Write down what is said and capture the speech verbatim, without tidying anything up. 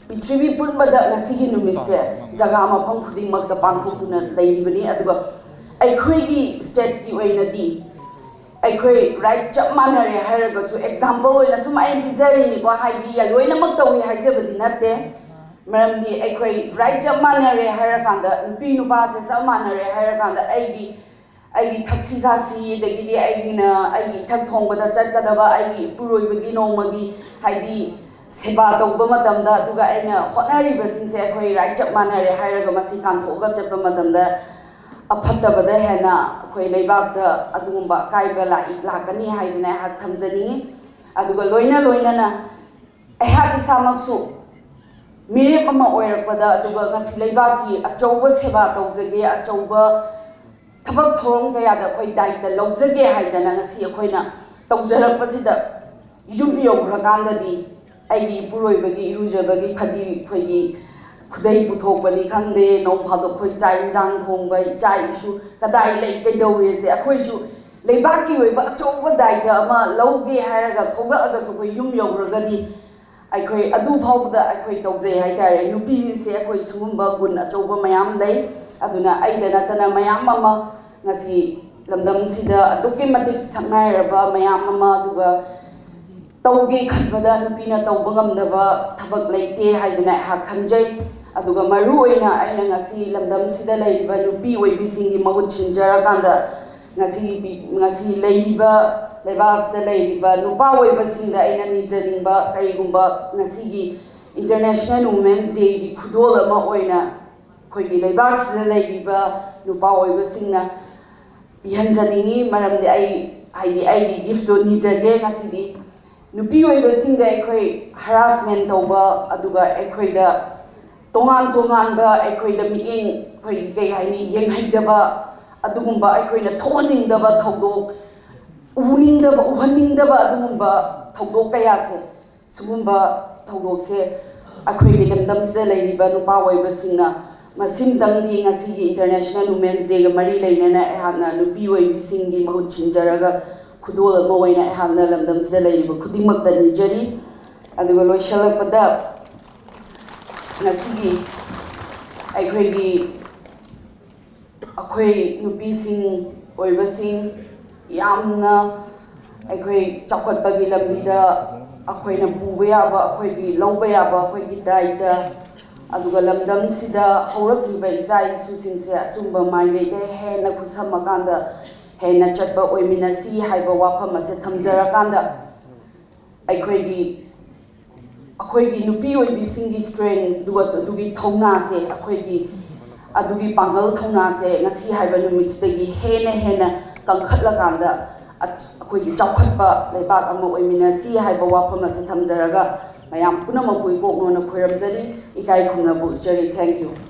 ꯄ꯭ꯔꯤꯊꯤꯕꯤ ꯄꯨꯝꯕꯗ ꯉꯁꯤꯒꯤ ꯅꯨꯃꯤꯠꯁꯦ ꯖꯒꯥ ꯃꯐꯝ ꯈꯨꯗꯤꯡꯃꯛꯇ ꯄꯥꯡꯊꯣꯛꯇꯨꯅ ꯂꯩꯔꯤꯕꯅꯤ꯫ ꯑꯗꯨꯒ ꯑꯩꯈꯣꯏꯒꯤ ꯁ꯭ꯇꯦꯠꯀꯤ ꯑꯣꯏꯅꯗꯤ ꯑꯩꯈꯣꯏ ꯔꯥꯏꯠ ꯆꯞ ꯃꯥꯟꯅꯔꯦ ꯍꯥꯏꯔꯒꯁꯨ, ꯑꯦꯛꯖꯥꯝꯄꯜ ꯑꯣꯏꯅ ꯁꯨꯝ ꯑꯩꯅ ꯄꯤꯖꯔꯤꯅꯤꯀꯣ, ꯍꯥꯏꯗꯤ ꯂꯣꯏꯅꯃꯛ ꯇꯧꯏ ꯍꯥꯏꯖꯕꯗꯤ ꯅꯠꯇꯦ꯫ ꯃꯔꯝꯗꯤ ꯑꯩꯈꯣꯏ ꯔꯥꯏꯠ ꯆꯞ ꯃꯥꯟꯅꯔꯦ ꯍꯥꯏꯔꯀꯥꯟꯗ, ꯅꯨꯄꯤ ꯅꯨꯄꯥꯁꯦ ꯆꯞ ꯃꯥꯟꯅꯔꯦ ꯍꯥꯏꯔꯀꯥꯟꯗ, ꯑꯩꯒꯤ ꯑꯩꯒꯤ ꯊꯛꯁꯤ ꯈꯥꯁꯤ, ꯑꯗꯒꯤꯗꯤ ꯑꯩꯒꯤꯅ ꯑꯩꯒꯤ ꯏꯊꯛ ꯊꯣꯡꯕꯗ ꯆꯠꯀꯗꯕ, ꯑꯩꯒꯤ ꯏꯄꯨꯔꯣꯏꯕꯒꯤ ꯅꯣꯡꯃꯒꯤ, ꯍꯥꯏꯗꯤ ꯁꯦꯕꯥ ꯇꯧꯕ ꯃꯇꯝꯗ, ꯑꯗꯨꯒ ꯑꯩꯅ ꯍꯣꯠꯅꯔꯤꯕꯁꯤꯡꯁꯦ ꯑꯩꯈꯣꯏ ꯔꯥꯏꯠ ꯆꯞ ꯃꯥꯟꯅꯔꯦ ꯍꯥꯏꯔꯒ ꯃꯁꯤ ꯀꯥꯟꯊꯣꯛꯑꯒ ꯆꯠꯄ ꯃꯇꯝꯗ, ꯑꯐꯠꯇꯕꯗ ꯍꯦꯟꯅ ꯑꯩꯈꯣꯏ ꯂꯩꯕꯥꯛꯇ ꯑꯗꯨꯒꯨꯝꯕ ꯑꯀꯥꯏꯕ ꯂꯥꯛꯏ, ꯂꯥꯛꯀꯅꯤ ꯍꯥꯏꯗꯅ ꯑꯩꯍꯥꯛ ꯊꯝꯖꯅꯤꯡꯉꯤ꯫ ꯑꯗꯨꯒ ꯂꯣꯏꯅ ꯂꯣꯏꯅꯅ ꯑꯩꯍꯥꯛ ꯏꯁꯥꯃꯛꯁꯨ ꯃꯤꯔꯦꯞ ꯑꯃ ꯑꯣꯏꯔꯛꯄꯗ, ꯑꯗꯨꯒ ꯉꯁꯤ ꯂꯩꯕꯥꯛꯀꯤ ꯑꯆꯧꯕ ꯁꯦꯕꯥ ꯇꯧꯖꯒꯦ, ꯑꯆꯧꯕ ꯊꯕꯛ ꯊꯧꯔꯝ ꯀꯌꯥꯗ ꯑꯩꯈꯣꯏ ꯗꯥꯏꯇ ꯂꯧꯖꯒꯦ ꯍꯥꯏꯗꯅ ꯉꯁꯤ ꯑꯩꯈꯣꯏꯅ ꯇꯧꯖꯔꯛꯄꯁꯤꯗ, ꯌꯨꯝ ꯌꯧꯈ꯭ꯔꯀꯥꯟꯗꯗꯤ ꯑꯩꯒꯤ ꯏꯄꯨꯔꯣꯏꯕꯒꯤ ꯏꯔꯨꯖꯕꯒꯤ ꯐꯗꯤ, ꯑꯩꯈꯣꯏꯒꯤ ꯈꯨꯗꯩ ꯄꯨꯊꯣꯛꯄꯅꯤ ꯈꯪꯗꯦ, ꯅꯣꯡ ꯐꯥꯗꯣꯛ ꯑꯩꯈꯣꯏ ꯆꯥꯛ ꯏꯟꯁꯥꯡ ꯊꯣꯡꯕ, ꯏꯆꯥ ꯏꯁꯨ ꯀꯗꯥꯏ ꯂꯩ, ꯀꯩꯗꯧꯋꯦꯁꯦ ꯑꯩꯈꯣꯏꯁꯨ ꯂꯩꯕꯥꯛꯀꯤ ꯑꯣꯏꯕ ꯑꯆꯧꯕ ꯗꯥꯏꯇ ꯑꯃ ꯂꯧꯒꯦ ꯍꯥꯏꯔꯒ ꯊꯣꯛꯂꯛꯑꯒꯁꯨ, ꯑꯩꯈꯣꯏ ꯌꯨꯝ ꯌꯧꯈ꯭ꯔꯒꯗꯤ ꯑꯩꯈꯣꯏ ꯑꯗꯨ ꯐꯥꯎꯕꯗ ꯑꯩꯈꯣꯏ ꯇꯧꯖꯩ ꯍꯥꯏꯇꯥꯔꯦ꯫ ꯅꯨꯄꯤꯁꯦ ꯑꯩꯈꯣꯏ ꯁꯤꯒꯨꯝꯕ ꯒꯨꯟ ꯑꯆꯧꯕ ꯃꯌꯥꯝ ꯂꯩ꯫ ꯑꯗꯨꯅ ꯑꯩꯗ ꯅꯠꯇꯅ ꯃꯌꯥꯝ ꯑꯃ ꯉꯁꯤ ꯂꯝꯗꯝꯁꯤꯗ ꯑꯗꯨꯛꯀꯤ ꯃꯇꯤꯛ ꯁꯛꯅꯥꯏꯔꯕ ꯃꯌꯥꯝ ꯑꯃ, ꯑꯗꯨꯒ ꯇꯧꯒꯦ ꯈꯟꯕꯗ ꯅꯨꯄꯤꯅ ꯇꯧꯕ ꯉꯝꯗꯕ ꯊꯕꯛ ꯂꯩꯇꯦ ꯍꯥꯏꯗꯅ ꯑꯩꯍꯥꯛ ꯈꯟꯖꯩ꯫ ꯑꯗꯨꯒ ꯃꯔꯨ ꯑꯣꯏꯅ ꯑꯩꯅ ꯉꯁꯤ ꯂꯝꯗꯝꯁꯤꯗ ꯂꯩꯔꯤꯕ ꯅꯨꯄꯤ ꯑꯣꯏꯕꯤꯁꯤꯡꯒꯤ ꯃꯍꯨꯠ ꯁꯤꯟꯖꯔꯀꯥꯟꯗ, ꯉꯁꯤ, ꯉꯁꯤ ꯂꯩꯔꯤꯕ, ꯂꯩꯕꯥꯛꯁꯤꯗ ꯂꯩꯔꯤꯕ ꯅꯨꯄꯥ ꯑꯣꯏꯕꯁꯤꯡꯗ ꯑꯩꯅ ꯅꯤꯖꯅꯤꯡꯕ, ꯀꯔꯤꯒꯨꯝꯕ ꯉꯁꯤꯒꯤ International Women's Dayꯒꯤ ꯈꯨꯗꯣꯜ ꯑꯃ ꯑꯣꯏꯅ ꯑꯩꯈꯣꯏꯒꯤ ꯂꯩꯕꯥꯛꯁꯤꯗ ꯂꯩꯔꯤꯕ ꯅꯨꯄꯥ ꯑꯣꯏꯕꯁꯤꯡꯅ ꯄꯤꯍꯟꯖꯅꯤꯡꯉꯤ꯫ ꯃꯔꯝꯗꯤ ꯑꯩ, ꯍꯥꯏꯗꯤ, ꯑꯩꯒꯤ ꯒꯤꯐꯇꯣ ꯅꯤꯖꯒꯦ ꯉꯁꯤꯗꯤ꯫ ꯅꯨꯄꯤ ꯑꯣꯏꯕꯁꯤꯡꯗ ꯑꯩꯈꯣꯏ ꯍꯔꯥꯁꯃꯦꯟ ꯇꯧꯕ, ꯑꯗꯨꯒ ꯑꯩꯈꯣꯏꯗ ꯇꯣꯉꯥꯟ ꯇꯣꯉꯥꯟꯕ, ꯑꯩꯈꯣꯏꯗ ꯃꯤꯠꯌꯦꯡ, ꯑꯩꯈꯣꯏꯒꯤ ꯀꯩ ꯍꯥꯏꯅꯤ, ꯌꯦꯡꯍꯩꯗꯕ, ꯑꯗꯨꯒꯨꯝꯕ ꯑꯩꯈꯣꯏꯅ ꯊꯣꯛꯍꯟꯅꯤꯡꯗꯕ ꯊꯧꯗꯣꯛ, ꯎꯅꯤꯡꯗꯕ, ꯎꯍꯟꯅꯤꯡꯗꯕ ꯑꯗꯨꯒꯨꯝꯕ ꯊꯧꯗꯣꯛ ꯀꯌꯥꯁꯦ, ꯁꯤꯒꯨꯝꯕ ꯊꯧꯗꯣꯛꯁꯦ ꯑꯩꯈꯣꯏꯒꯤ ꯂꯝꯗꯝꯁꯤꯗ ꯂꯩꯔꯤꯕ ꯅꯨꯄꯥ ꯑꯣꯏꯕꯁꯤꯡꯅ ꯃꯁꯤꯝꯇꯪꯗꯤ ꯉꯁꯤꯒꯤ International Women's Dayꯒ ꯃꯔꯤ ꯂꯩꯅꯅ ꯑꯩꯍꯥꯛꯅ ꯅꯨꯄꯤ ꯑꯣꯏꯕꯤꯁꯤꯡꯒꯤ ꯃꯍꯨꯠ ꯁꯤꯟꯖꯔꯒ ꯈꯨꯗꯣꯜ ꯑꯃ ꯑꯣꯏꯅ ꯑꯩꯍꯥꯛꯅ ꯂꯝꯗꯝꯁꯤꯗ ꯂꯩꯔꯤꯕ ꯈꯨꯗꯤꯡꯃꯛꯇ ꯅꯤꯖꯔꯤ꯫ ꯑꯗꯨꯒ ꯂꯣꯏꯁꯤꯜꯂꯛꯄꯗ ꯉꯁꯤꯒꯤ ꯑꯩꯈꯣꯏꯒꯤ ꯑꯩꯈꯣꯏ ꯅꯨꯄꯤꯁꯤꯡ ꯑꯣꯏꯕꯁꯤꯡ ꯌꯥꯝꯅ ꯑꯩꯈꯣꯏ ꯆꯥꯎꯈꯠꯄꯒꯤ ꯂꯝꯕꯤꯗ ꯑꯩꯈꯣꯏꯅ ꯄꯨꯕ ꯌꯥꯕ, ꯑꯩꯈꯣꯏꯒꯤ ꯂꯧꯕ ꯌꯥꯕ ꯑꯩꯈꯣꯏꯒꯤ ꯗꯥꯏꯇ, ꯑꯗꯨꯒ ꯂꯝꯗꯝꯁꯤꯗ ꯍꯧꯔꯛꯂꯤꯕ ꯏꯆꯥ ꯏꯁꯨꯁꯤꯡꯁꯦ ꯑꯆꯨꯝꯕ ꯃꯥꯏꯀꯩꯗ ꯍꯦꯟꯅ ꯈꯨꯠꯁꯝꯃꯀꯥꯟꯗ ꯍꯦꯟꯅ ꯆꯠꯄ ꯑꯣꯏꯃꯤꯟꯅꯁꯤ ꯍꯥꯏꯕ ꯋꯥꯐꯝ ꯑꯁꯦ ꯊꯝꯖꯔꯀꯥꯟꯗ, ꯑꯩꯈꯣꯏꯒꯤ ꯑꯩꯈꯣꯏꯒꯤ ꯅꯨꯄꯤ ꯑꯣꯏꯕꯤꯁꯤꯡꯒꯤ ꯁ꯭ꯇꯔꯦꯡ, ꯑꯗꯨꯒ ꯑꯗꯨꯒꯤ ꯊꯧꯅꯥꯁꯦ, ꯑꯩꯈꯣꯏꯒꯤ ꯑꯗꯨꯒꯤ ꯄꯥꯡꯒꯜ ꯊꯧꯅꯥꯁꯦ ꯉꯁꯤ ꯍꯥꯏꯕ ꯅꯨꯃꯤꯠꯁꯤꯗꯒꯤ ꯍꯦꯟꯅ ꯍꯦꯟꯅ ꯀꯟꯈꯠꯂꯀꯥꯟꯗ ꯑꯩꯈꯣꯏꯒꯤ ꯆꯥꯎꯈꯠꯄ ꯂꯩꯕꯥꯛ ꯑꯃ ꯑꯣꯏꯃꯤꯟꯅꯁꯤ ꯍꯥꯏꯕ ꯋꯥꯐꯝ ꯑꯁꯤ ꯊꯝꯖꯔꯒ, ꯃꯌꯥꯝ ꯄꯨꯝꯅꯃꯛꯄꯨ ꯏꯀꯣꯛꯅꯣꯅ ꯈꯣꯏꯔꯝꯖꯔꯤ, ꯏꯀꯥꯏ ꯈꯨꯝꯅꯕ ꯎꯠꯆꯔꯤ꯫ Thank you꯫